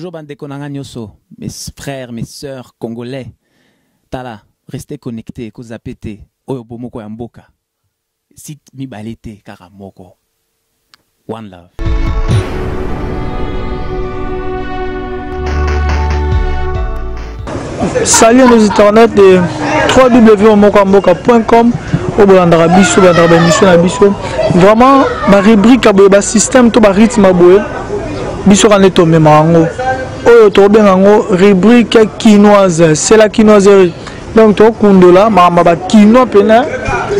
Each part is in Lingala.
Bonjour bandeko na nga nyoso, mes frères, mes sœurs congolais. Tala, restez connectés, ko zapper te. Oyo bomoko ya mboka. Site mibale te, kaka moko. One love. Salut à nos internautes de www.mokamboka.com oyo bolandaka biso bolandaka baémission na biso vraiment barubrique ya boye basystème to barythme ya boye biso kaka nde tomema yango oyo tokobenga yango rubrique kinoise c'est la kinoiserie donc tokundola makambo ya bakinois mpena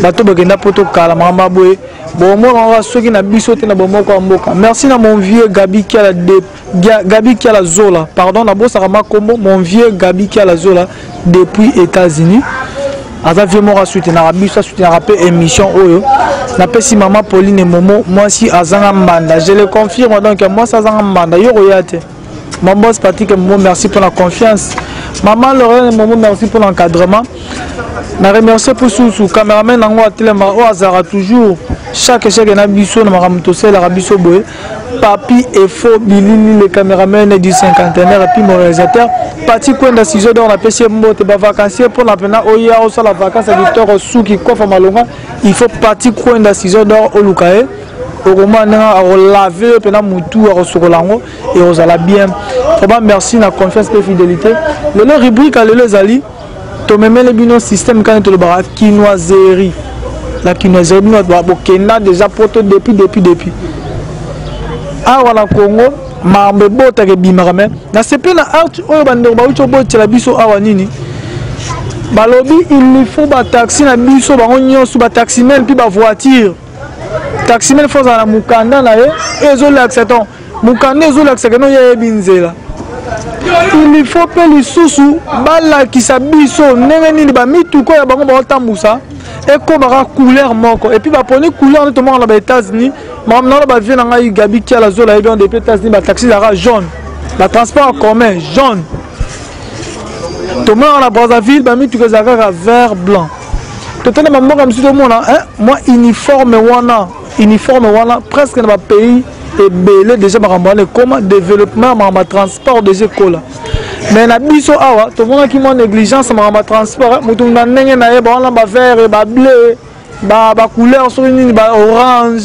bato bakenda mpo tokala makambo ya boye bomona kaka soki na biso te na bomoko ya mboka merci na mon vieux gabi kiala de gabi kiala zola pardon nabosaka makombo mon vieux gabi kiala zola depuis états-unis aza vieux moko asutenaka biso asutenaka mpe émission oyo napesi mama pauline momo mwasi azanga mbanda je le confirme donc mwasi azanga mbanda yo koya te mon boss Patrick Momo merci pour la confiance maman Lorraine Momo merci pour l'encadrement na remercier mpo susu cameraman yango atelema oyo azalaka toujours chaque chaque na biso na makambo tosalelaka biso boye Papi Efo Bilili le cameraman du cinquantenaire et puis mon réalisateur Pati Kwenda ciseau d'or napesi ye mbote ba vacancier mpo na mpena oya osala vacances ya kitoko suki kofa malonga il faut Pati Kwenda ciseau d'or oluka ye okomona ndenge akolave yo mpena motu akosokola yango ekozala bien vraiment merci na confiance mpe fidélité lelo rubrique ya lelo ezali tomemeli bino système kani tolobaka kinoiserie la kinoiserie bino bokenda déjà poto depuis depuis depuis awa na congo makambo ebotaka ebimaka me nasepeli na art oyo bandeko bauti obotela biso awa nini balobi il faut bataxi na biso bango nyonso bataximen mpe bavoiture taximen fo azala na mokanda na ye ezolakisa ton mokanda ezolakisa keno ye ayebi nzela il faut mpe lisusu balakisa biso ndenge nini bamituka ya bango baotambusa ekomaka couleur moko epuis baponi couleur nde tomonaka na ba états-unis makambo naona bavie na ngai gabi kiala zola yebi yango depuis états-unis bataxi ezalaka jaune batransport en commun jaune tomonaka na brazzaville bamituka ezalaka kaka vert blanc totala bamboka mosusu tomona mwa uniforme wana uniforme wana presque na bapays ebele déjà makambo wana ekoma développement ya makambo ya transport déjà ekola mais na biso awa tomonaki mwa négligence makambo ya transport moto na ndenge na ye bawana bavert bableu bacouleur soki nini ba orange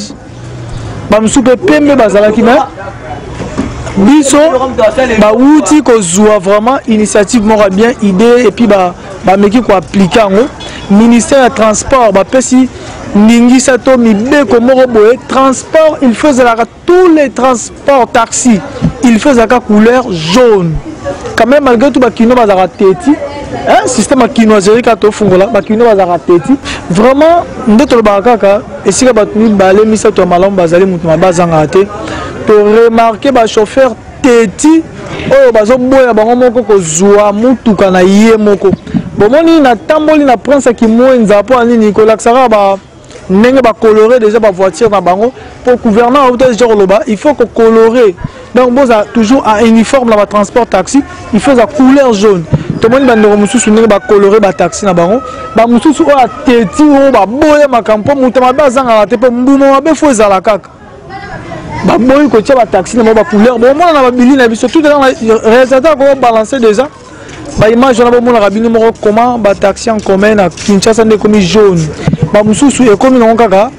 bamosusu mpe pembe bazalaki mais biso bawuti kozwa vraiment initiative moko ya bien idée et puis bameki koaplike yango ministère ya transport bapesi ndingisa to mibeko moko boye transport il faut ezalaka tous les transports taxi il faut ezalaka couleur jaune quand même malgré tout bakino bazalaka teti hein, système ya kinoiserie kaka tofungola bakino bazalaka teti vraiment nde tolobaka kaka esika bato mibale misato ya malamu bazali moto mabe azangaka te toremarke bachauffeur teti oyo bazoboya bango moko kozwa motuka na ye moko bomoni natamboli na prince ya kimwenza mpo ya nini kolakisa kaka ba ndenge bacolore déjà bavoiture na bango mpo gouvernement auta déjà koloba il faut kocolore donc boza toujours en uniforme na batransport taxi il faut eza couleur jaune tomoni bandeko mosusu ndenge bacolore bataxi na bango bamosusu oyo ateti oyo baboya makambo mpo moto mabe azangaka te mpo mbuma mabe fo ezala kaka baboyi kotia bataxi na bango bacouleur bomona na babili na biso tout réalisateur akoki déjà baimage wana bomonaka bino moko comment bataxi en commun na kinshasa nde ekomi jaune bamosusu ekomi nango kaka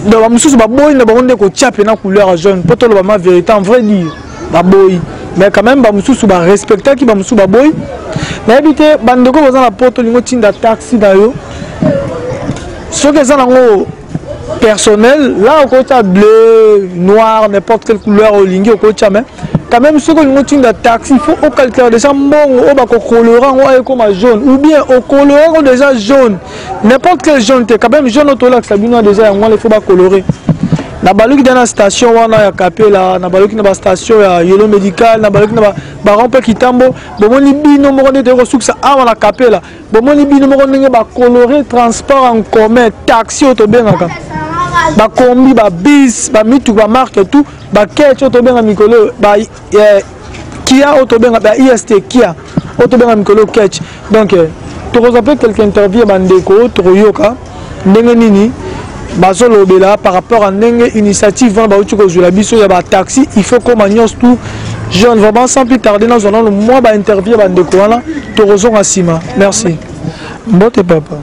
donc bamosusu baboyi na bango nde kotia mpena couleur ya jaune mpo toloba ma vérité en vrai dire baboyi mais quand même bamosusu barespectaki bamosusu baboyi nayebi te bandeko boza na poto olingi otinda taxi na yo soki eza nango personnel là okotia bleu noir n'importe quelle couleur olingi okotia mais quand même soki olingi otinda taxi il faut ocalcule déjà mbongo oyo bakokolore yango ekoma jaune ou bien okolore yango déjà jaune n'importe quel jaune te quand même jaune oyo tolakisa bino déjà yango wana il faut bakolore nabaluki da na station wana ya kapela nabaluki na bastation ya yolo médical nabaluki na barompe kitambo bomoni bino moko nde toyei kosukisa awa na kapela bomoni bino moko ndenge bacolore transport en commun taxi oyo tobengaka bakombi babis bamituka bamarke tout baketch oyo tobenga mikolo oyo ba eh, kia oyo tobenga ba ist kia oyo tobenga mikolo ketch donc eh, tokozwa mpe quelque interview ya bandeko tokoyoka ndenge nini bazolobela par rapport à ndenge initiative wana bauti kozwela biso ya bataxi il faut koma nyonso tout Jaune. Vraiment, sans plus tarder, nazwa nano mwa bainterview ya bandeko wana, tokozonga nsima. Merci. Mbote papa.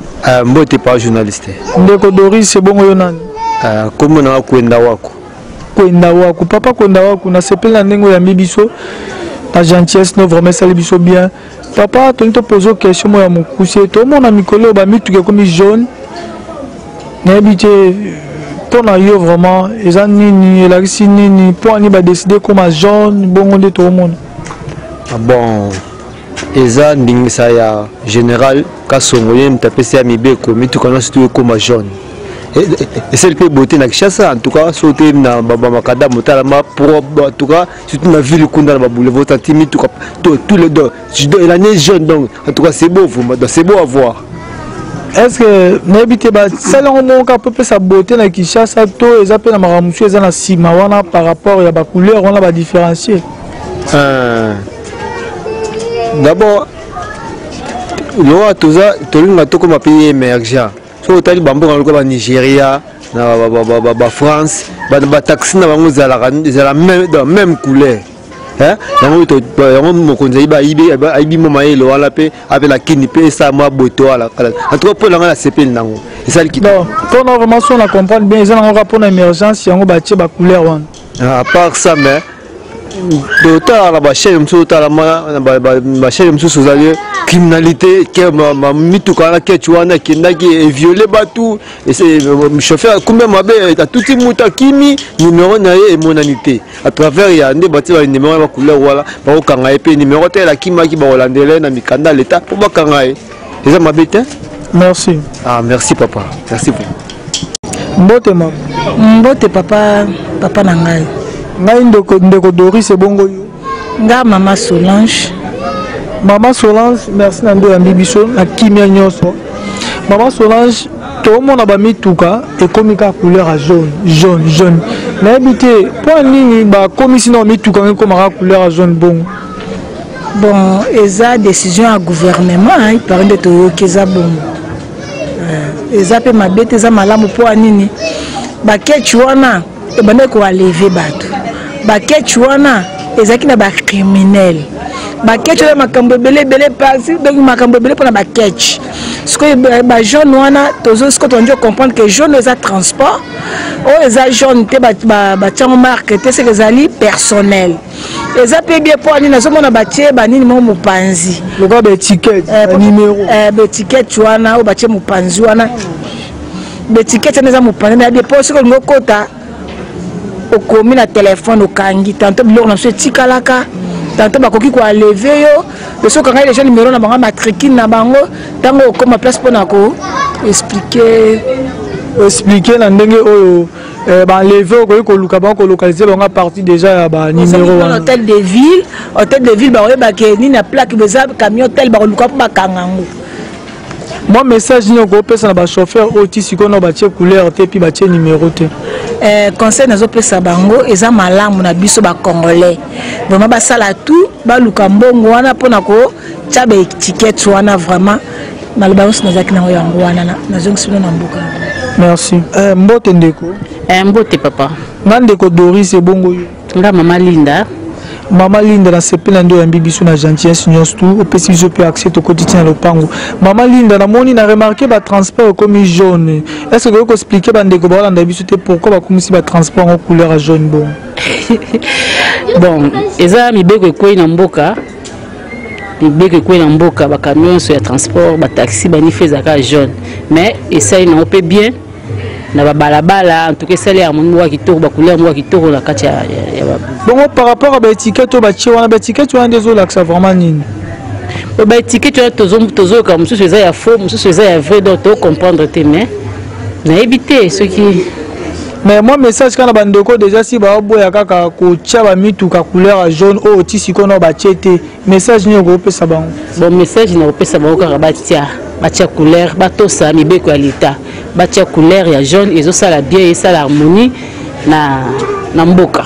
Mbote pa journaliste. Ndeko Doris, ebongo yo nani? Kombo na Kwenda Wako. Kwenda Wako. Papa Kwenda Wako, nasepeli na ndenge oyambi biso na gentillesse no, vraiment esali biso bien. Papa, tolingi topose question moko ya mokuse. Tomona mikolo oyo bamituka ekomi jaune, nayebi te mpo na yo vraiment eza nini, elakisi nini, mpo ani badécider ekoma jaune bongo nde toomona? Ah bon, eza ndingisa ya général Kasongo, ye moto apesi ya mibeko, mituka nyonso tu ekoma jaune. Esali mpe beauté na Kinshasa. En tout cas, so te na bamakadam otalama propre, en tout cas surtout na ville kuna na baboulevard, otanti mituka tous les deux elane jaune. Donc en tout cas c'est beau vraiment, donc c'est beau à voir. Est ce que nayebi te, basali yango moko kaka mpo epesa beauté na Kinshasa, to eza mpe na makambo mosusu eza na nsima wana par rapport ya bacouleur wana badifférencier? D'abord loa toza tolinga tokóma pays émergent. Soki otali bamboka lokola Banigeria na Bafrance, bataxi na bango ezalaka ezala même couleur. Yango mokonzi ayibi ayibi mwa mayele wana mpe apela kini mpe esala mwa boto wana. En tout cas, mpo nanga nasepeli nango, esali kitoko. Mpona vraiment so na comprendre bien, eza nango kaka mpona émergence yango batie bacouleur wana? À part ça, mais totala na bachaîne mosusu, otala na bachaîne mosusu, ozali criminalité, mituka wana ketch wana ekendaki eviole bato, chauffeur akumbi mabe, atuti mutu, akimi, numéro na ye emonani te. À travers ya nde batie banumero ya bacouleur wana, bakokanga ye mpe numéro te, elakimaki, bakolandela ye na mikanda ya leta mpo bakanga ye. Eza mabe te. Merci. Ah, merci papa, merci. Mbote mama. Mbote papa, papa na ngai. Ngai ndeko Doris, ebongo yo? Nga mama Solange. Mama Solange, merci na nde oyambi biso na kimia nyonso. Mama Solange, tomona bamituka ekomi kaka couleur ya jaune, jaune, jaune. Nayebi te mpo nini bakomisi na mituka ngo ekomaka couleur ya jaune bongo. Bon, eza décision ya gouvernement, ipare nde toyoki eza bongo. Eza mpe mabe te, eza malamu. Mpo ya nini? Baketch wana ebandaki koenlever bato, baketch wana ezalaki na bacriminel, baketch wana makambo ebele ebele pasi, donc makambo ebele mpona baketch. Sikoyo bajaune wana, tozo sikoyo tondi comprendre que jaune eza transport, oyo eza jaune te, batiango marque te, seke ezali personnel. Eza mpe bien. Mpo nini? Nazomona batie banini moko mopanzi. Lokola baétiquette, numéro. Baétiquette wana oyo batie mopanzi wana, baétiquette wana eza mopanzi na bien, mpo soki olingi okota, okomi na telefone, okangi. Tantôt biloko na biso etikalaka, tantôt bakoki koenlever yo. Soki okangai déjà numéro na bango, matricule na bango, ntango okóma place mpona ko expliquer. Expliquer na ndenge oyo baenlever, okoki koluka bango, kolocaliser bango à partir déjà ya banuméro wana. Hôtel de ville, hôtel de ville, bakoyebake nini na plaque eza camion tel, bakoluka mpo bakanga yango. Mwa message nini okopesa na bachauffeur oyo ti sikoyo na batie couleur te, puis batie numéro te? Conseil nazopesa bango, eza malamu na biso bacongolais vraiment basala tout, baluka mbongo wana mpona kotia baétiquette wana. Vraiment, maloba nyonso nazalaki nango yango wana, nazongisi bino na mboka. Merci. Mbote ndeko. Mbote papa. Nga ndeko Doris, ebongo yo? Nga mama Linda. Mama Linda, nasepeli na nde oyambi biso na gentillesse nyonso tu, opesi biso mpe accès, tokoti ntina lopango. Mama Linda, namoni na remarquer batransport ekomi jaune. Est ce que okoki koexpliquer bandeko baolanda biso te pourquoi bakomisi batransport yango couleur ya jaune bongo? Bon, eza mibeko ekwei na mboka, mibeko ekwei na mboka. Bacamion nyonso ya transport, bataxi, banife ezalaka jaune, mais esali nango mpe bien na babalabala. En tout cas esali harmonie moko ya kitoko, bacouleur moko ya kitoko na kati ya Bongo par rapport à baétiquette oyo batie wana, baétiquette wana nde ezolakisa vraiment nini? Baétiquette wana tozoyoka mosusu eza ya faux, mosusu eza ya vrai, donc tocomprendre te, mais nayebi te soki Mais moi message kaka na bandeko déjà si baoboya kaka kotia bamituka couleur ya jaune oyo ti sikoyo na batie te, message nini okopesa bango? Bon, message na kopesa bango kaka, batia couleur, batosa mibeko ya leta, batia couleur ya jaune, ezosala bien, esala harmonie na mboka.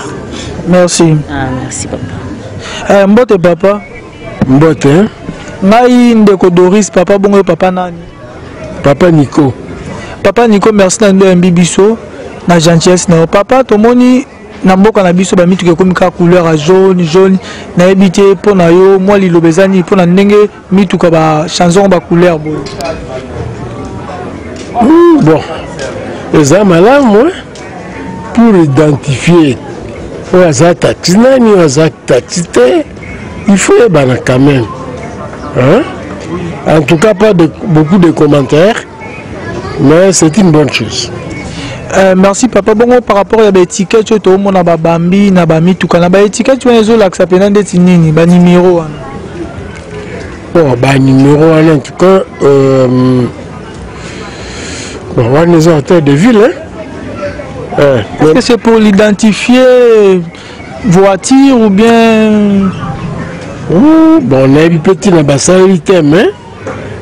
Merci. Ah, merci papa. Mbote papa. Mbote. Ngai ndeko Doris papa, bongo yo papa nani? Papa Nico. Papa Nico, merci na nde oyambi biso na gentillesse na yo. Papa, tomoni Na mboka na biso bamituka ekomi kaka couleur ya jaune jaune. Nayebi te mpo na yo mwa liloba eza nini mpo na ndenge mituka bachange yango bacouleur boye? Bon, eza malamu pour identifier oyo aza taxi nani, oyo aza taxi te. Il faut yebana quand même, hein? En tout cas, pas de, beaucoup de commentaires, mais c'est une bonne chose. Merci papa. Bongo par rapport ya baétiquette oyo toomona babambi na bamituka, na baétiquette wana ezolakisa mpena ndeti nini, banimero wana? Bon, banimero wana, en tout cas, bon, wana eza hôtel de ville, hein? Est-ce que c'est pour l'identifier voiture ou bien? Ouh, bon, nayebi mpe ntina basaleli te, mais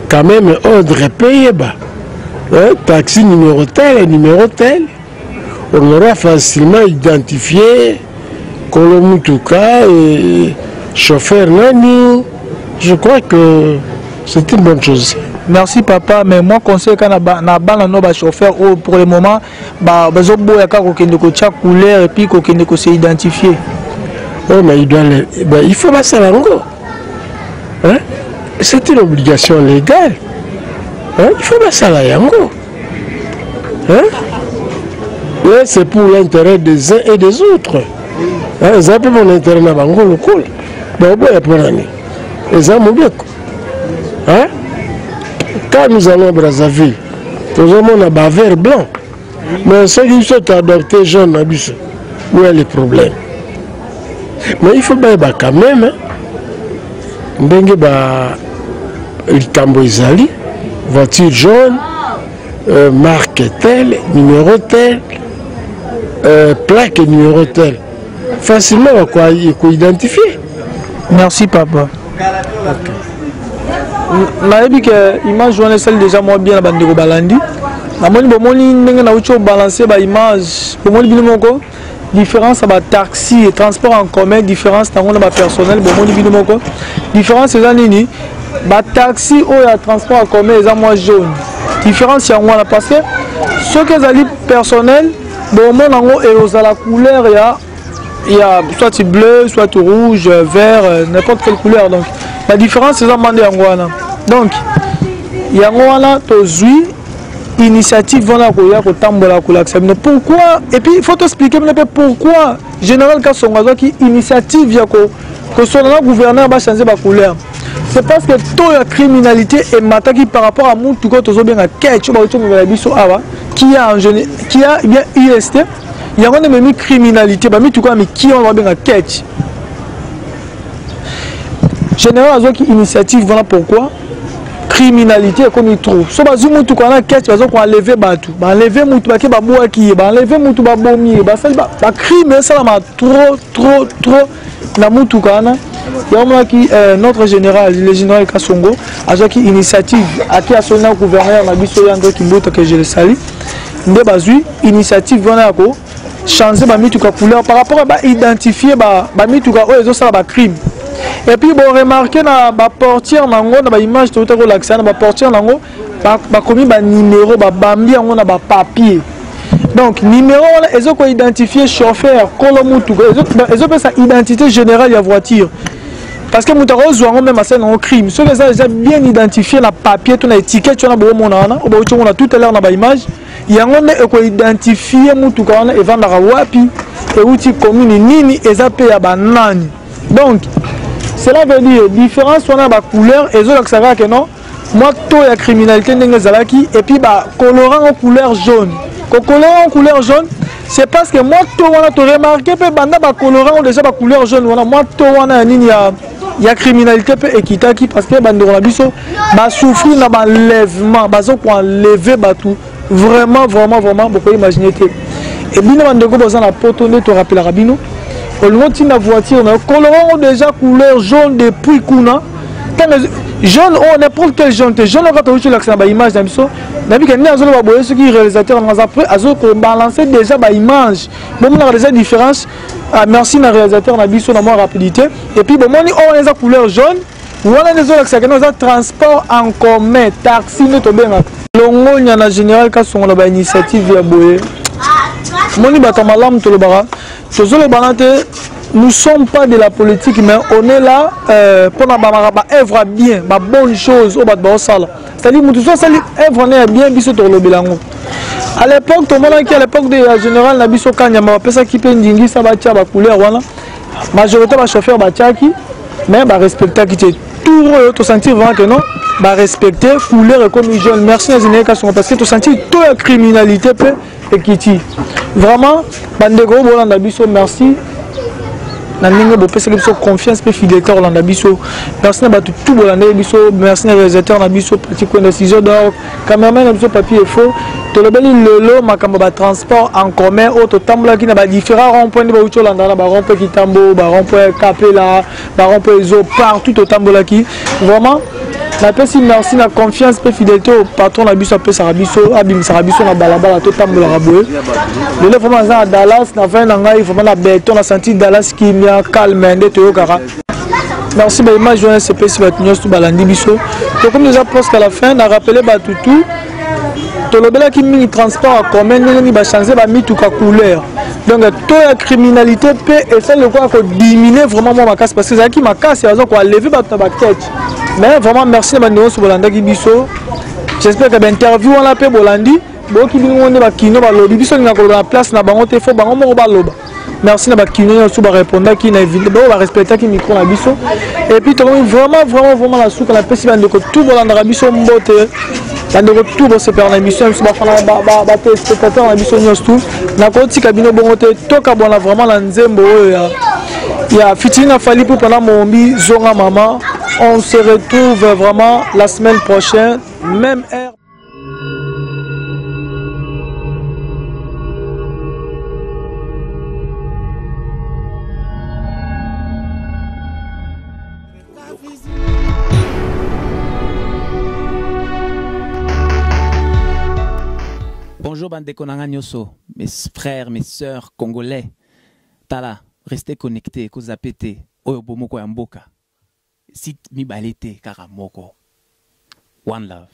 quand même ordre mpe yeba, hein, taxi numéro tel et numéro tel, on aura facilement identifié kolo mutuka et chauffeur nani. Je crois que c'est une bonne chose. Merci papa. Mais moi, conseil ka na bana no bachauffeur oyo pour le moment bazoboya kaka kokende kotia couleur et puis kokende kose identifier. Oh, mais il doit le, ben, il faut basala yango, hein? C'est une obligation légale, hein? Il faut basala yango, hein? Là, c'est pour l'intérêt des uns et des autres, hein? Eza mpe mon intérêt na bango lokola baoboya mpo nani, eza mobeko, hein? Quand nous allons à Brazzaville, tozomona bavert blanc, mais soki biso toadopte jaune na biso, où est le problème? Mais il faut bayeba quand même, hein, ndenge ba likambo ezali: voiture jaune, marque tel, numéro tel, plaque numéro tel, facilement bakoidentifie. Merci papa. Nayebi ke image wana esali déjà mwa bien na bandeko balandi. Namoni bomoni ndenge nauti obalance baimage, bomoni bino moko différence ya bataxi et transport en commun, différence nango na bapersonnel. Bomoni bino moko différence eza nini? Bataxi oyo ya transport en commun eza mwa jaune. Différence yango wana, parce que soki ezali personnel, bomona yango ekozala couleur ya soit bleu, soit rouge, vert, n'importe quelle couleur. Donc la différence eza mande yango wana. Donc yango wana tozwi initiative wana koya kotambola kolakisa bino pourquoi. Et puis il faut expliquer bino mpe pourquoi général Kasongo azwaki initiative ya kosolola na gouverneur bachange bacouleur. C'est parce que taux ya criminalité emataki par rapport à mutuka oyo tozobenga ketch, oyo bauti komemela biso awa, qui a bien UST. Yango nde ememi criminalité, bamituka ya miki wana babenga ketch. Général azwaki initiative wana pourquoi? Criminalité ekomi trop. So bazwi mutuka wana ketch, baza koenleve bato, baenleve mutu, bake babwaki ye, baenleve mutu, babomi ye, basali bacrime esalama trop trop trop na mutuka wana. Yango monaki notre général, le général Kasongo, azwaki initiative, aki asoli na gouverneur na biso ye André Kimbuta, que je le salue. Nde bazwi initiative wana ya ko changer bamituka couleur par rapport à baidentifie bamituka oyo ezosala bacrime. Et puis boremarke na baportière nango, na baimage touta kolakisa, na baportière nango bakomi banimero, babambi yango na bapapier. Donc numéro wana ezokoidentifie chauffeur, kolo mutuka, ezopesa identité générale ya voiture, parce que moto akozwa yango même asali nango crime, soki eza déjà bien identifié na papier to na étiquette wana boomona wana, oyo bauti omona tout à l'heure na baimage. Yango nde ekoidentifie mutuka wana evandaka wapi, euti commune nini, eza mpe ya banani. Donc cela veut dire différence wana ya bacouleur ezolakisa kaka ke non, mwa taux ya criminalité ndenge ezalaki. Et puis bacolorant ngo couleur jaune, kocolorant ngo couleur jaune, c'est parce que mwa taux wana toremarke mpe banda bacolorant ngo déjà bacouleur jaune wana, mwa taux wana ya nini ya criminalité mpe ekitaki, parce que bandeko na biso basouffrir na baenlèvement, baza koenleve bato vraiment vraiment vraiment, bokoimagine te. E bino bandeko boza na poto, nde torapelaka bino, olingi otinda voiture na yo, colorant ngo déjà couleur jaune depuis kuna. Ntango jaune oyo, n'importe quel jaune te, jaune oyo kaka touti olakisa na baimage na biso. Nayebi ke nde azoloba boye, soki réalisateur nanga aza prêt, azokobalance déjà baimage, bomonaka déjà différence. Ah, merci na réalisateur na biso na mwa rapidité. Et puis bomoni oyo wana eza couleur jaune wana nde ezolakisa kende eza transport en commun, taxi nde tobengaka. Longonya na général Kasongo na bainitiative ya boye. Moni bato ya malamu, tolobaka Tozolobana te, nous sommes pas de la politique, mais on est là mpona bamaka baœuvre bien, babonne chose oyo bato baosala. C'est-à-dire moto so asali œuvre ne ya bien, biso tokolobela yango. À l'époque tomonaki, à l'époque de ya général na biso Kanyama, bapesaki mpe ndingisa batia bacouleur wana. Majorité bachauffeur batiaki, mais barespectaki te. Tour oyo tosentir vraiment que non, barespecte, couleur ekomi jaune. Merci na Général Kasongo, parce que tosentir taux ya criminalité mpe ekiti vraiment. Bandeko oyo bolanda biso, merci na ndenge bopesaki biso confiance mpe fidélité kolanda biso. Merci na bato tout bolandaki biso. Merci na réalisateur na biso Petit Kwenda Ciseau d'Or, cameraman na biso Papi Efo. Tolobeli lelo makambo ya batransport en commun oyo totambolaki na badifférent rond point nde bauti olanda na barond point Kitambo, barond point Kapela, barond point Ezo, partout totambolaki. Vraiment napesi merci na confiance mpe fidélité oyo patron na biso apesaka biso, abimisaka biso na balabala, totambolaka boye. Lelo vraiment naza na Dallas, na vin na ngai vraiment na beton, na senti Dallas kimia, calme nde toyokaka. Merci, baimage wana esepesi bato nyonso balandi biso. Tokomi déjà presque à la fin. Na rappele bato tout, tolobelaki mingi transport en commun, ndenge nini bachange bamituka couleur, donc taux ya criminalité mpe esali lokola kodiminue vraiment mwa makasi, parce que ezalaki makasi, baza koenlever bato na baketch. Mais vraiment merci na bandeko nyonso bolandaki biso. J'espère que bainterview wana mpe bolandi, boyoki bino nde bakino balobi. Biso olingaka koloba na place na bango te, fo bango moko baloba. Merci na bakino nyonso barépondaki na oyo barespectaki micro na biso. Et puis tokomi vraiment vraiment vraiment na suka. Napesi bandeko tout bolandaka biso mbote, bandeko tout bosepela na émission na biso, bafana, batéléspectateur na biso nyonso tout. Nakotika bino bongo te, tokabwana vraiment na nzembo oyo ya featuring na Fally Ipupa na Mombi, Zonga Mama. On se retrouve vraiment la semaine prochaine, même heure. Bonjour bandeko na nga nyonso, mes frères, mes sœurs congolais. Tala, restez connectés, kozapper te. Oyo bomoko ya mboka. Site mibale te, kaka moko. One love.